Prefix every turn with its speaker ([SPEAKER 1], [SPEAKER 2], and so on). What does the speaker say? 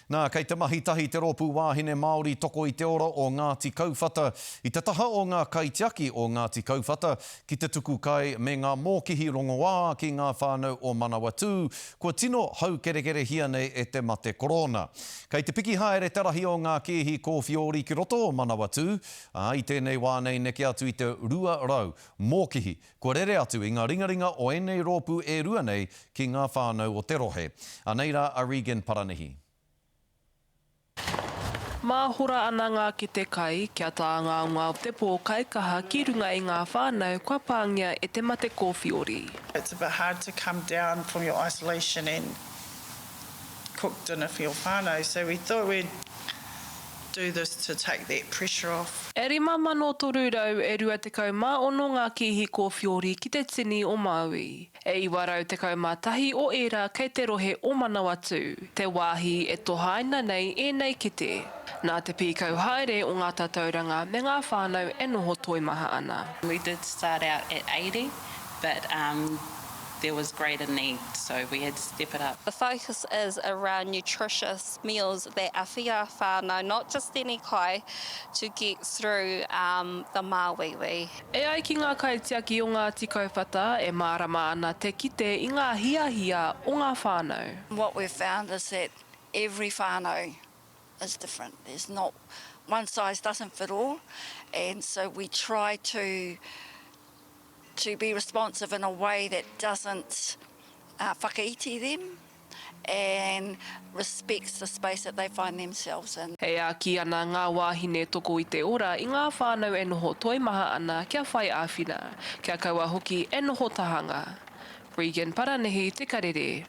[SPEAKER 1] Nā, kei te mahi tahi te Rōpū Wāhine Māori Toko i te Ora o Ngāti Kauwhata i te taha o ngā kaitiaki o Ngāti Kauwhata ki te tuku kai me ngā mōkihi rongoā ki ngā whānau o Manawatū kua tino haukerekerehia nei e te mate korona. Kei te piki haere te rahi o ngā kēhi kōwhiori ki roto o Manawatū, ā, i tēnei wā nei neke atu i te 200 mōkihi kua rere atu i ngā ringaringa o ēnei rōpū e rua nei ki ngā whānau o te rohe. Anei rā a Regan Paranihi.
[SPEAKER 2] Māhora ana ngā kete kai kia tāngaonga o te pōkaikaha ki runga i ngā whānau kua pāngia e te mate kōwhiori.
[SPEAKER 3] It's a bit hard to come down from your isolation and cook dinner for your whānau so we thought we'd do this to take that pressure off.
[SPEAKER 2] E 5,326 ngā kīhi kōwhiori ki te tini o Māui. E 911 o ērā kei te rohe o Manawatū, te wāhi e tohaina nei ēnei kete. Nā te pīkau haere o ngā tatauranga me ngā whānau e noho toimaha ana.
[SPEAKER 4] We did start out at 80 but there was greater need so we had to step it up.
[SPEAKER 5] The focus is around nutritious meals that awhi ā whānau, not just any kai, to get through the māuiui.
[SPEAKER 2] E ai ki ngā kaitiaki o Ngāti Kauwhata, e mārama ana te kite i ngā hiahia o ngā whānau.
[SPEAKER 5] What we've found is that every whānau is different, there's not, one size doesn't fit all and so we try to to be responsive in a way that doesn't whakaiti them and respects the space that they find themselves in.
[SPEAKER 2] E āki ana ngā wāhine toko i te ora i ngā whānau e noho toimaha ana kia whai āwhina, kia kaua hoki e noho tahanga. Regan Paranihi, Te Karere.